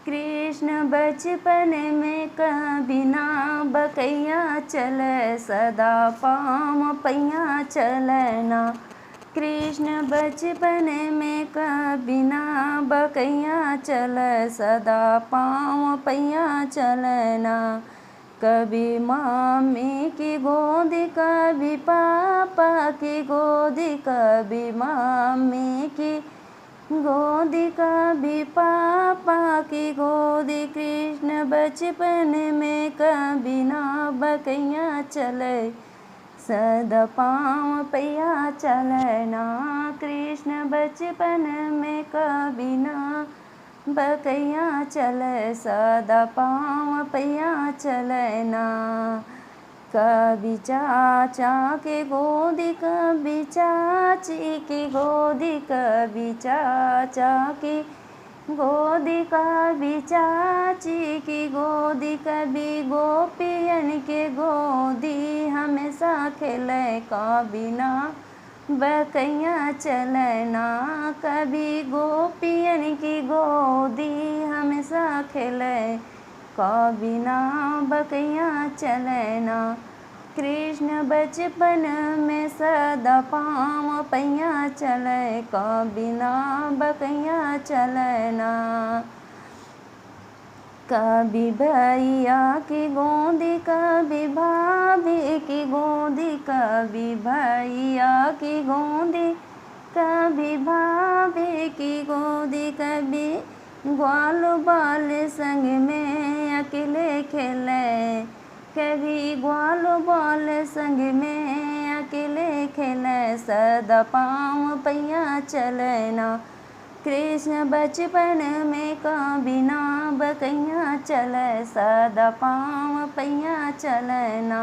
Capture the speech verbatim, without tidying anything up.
कृष्ण बचपन में कभी ना बकैया चले, सदा पाँव पैया चले ना। कृष्ण बचपन में कभी ना बकैया चले, सदा पाँव पैया चले ना। कभी मम्मी की गोदी, कभी पापा की गोदी, कभी मम्मी की गोदी, कभी पापा की गोदी। कृष्ण बचपन में कभी ना बकैया चले, सदा पाँव पैया चले ना। कृष्ण बचपन में कभी ना बकैया चले, सदा पाँव पैया चले ना। कभी चाचा के गोदी, कभी चाची की गोदी, कभी चाचा की गोदी, कभी चाची की गोदी, कभी गोपियन के गोदी, हमेशा खेले कभी ना बकैया चले ना। कभी गोपियन की गोदी, हमेशा खेले कभी ना बकैया चले ना। कृष्ण बचपन में सदा पाँव पैया चले, कभी ना बकैया चले ना। कभी भैया की गोदी, कभी भाभी की गोदी, कभी भैया की गोदी, कभी भाभी की गोदी। कभी ग्वाल बाल संग में अकेले खेले, कभी ग्वाल बाल संग में अकेले खेले, सदा पाँव पैया चले ना। कृष्ण बचपन में कभी ना बकैया चले, सदा पाँव पैया चले ना।